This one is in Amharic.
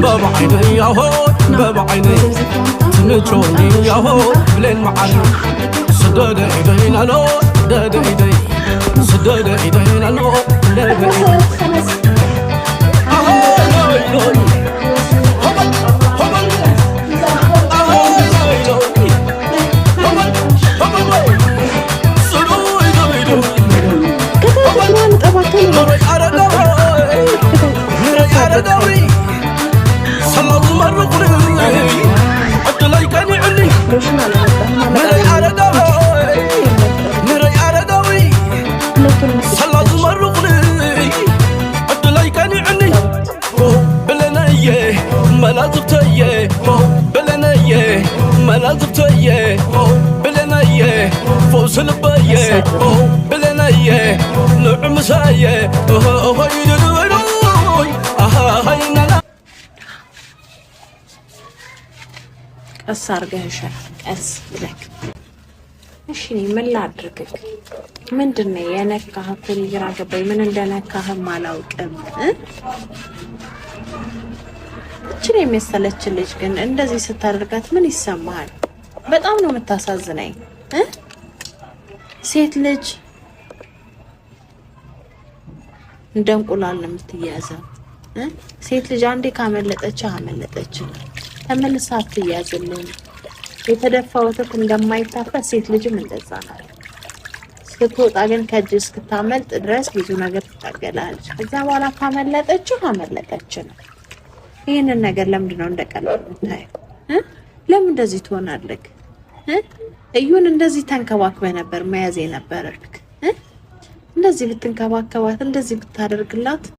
በብዓይነይ ያሆይ በብዓይነይ ትምቾኒ ያሆይ ብሌን መዓር ስደደ ኢደይ ናሎ ደደ ኢደይ ስደደ ኢደይ ናሎ ደደ ኢደይ ኣሆይ ሎይ ሆበል ሆበል ኣሆይ ሎይ ሎይ ሆበል ሆበል ወይ ስሩይ ዶይ ዶይ ከተት ጠባተን ምረይ ኣረጋዊ ምረይ ኣረጋዊ ሰላም ዝመርቑኒ ዕድለይ ቀኒዕኒ ሎሽን አላመጣህም? ምረይ አመጣለሁ። ኣረጋዊ ምረይ ኣረጋዊ ሁለቱንም ሰላ ዝመርቑኒ ዕድለይ ቀኒዕኒ ብለነየ መላዝብተየ ብለነየ መላዝብተየ ብለነየ ፈውስ ልበየ ብለነየ ንዑምሳየ ኣሃይናና ቀስ አድርገህ እሸት፣ ቀስ ብለህ። እሺ፣ እኔ ምን ላድርግህ? ምንድን ነው የነካህ? እኮ እኔ ግራ ገባኝ። ምን እንደነካህም አላውቅም እ እችን የመሰለች ልጅ ግን እንደዚህ ስታደርጋት ምን ይሰማሃል? በጣም ነው የምታሳዝነኝ እ ሴት ልጅ እንደ እንቁላል ነው የምትያዘው እ ሴት ልጅ አንዴ ካመለጠች አመለጠች፣ ተመልሳ አትያዝልም። የተደፋ ወተት እንደማይታፈስ ሴት ልጅም እንደዛ ናት። እስክትወጣ ግን ከእጅ እስክታመልጥ ድረስ ብዙ ነገር ትታገላለች። ከዛ በኋላ ካመለጠች አመለጠች ነው። ይህንን ነገር ለምንድን ነው እንደቀላል የምታየው እ? ለምን እንደዚህ ትሆናለህ እ? እዩን እንደዚህ ተንከባክበህ ነበር መያዝ የነበረብህ እ? እንደዚህ ብትንከባከባት እንደዚህ ብታደርግላት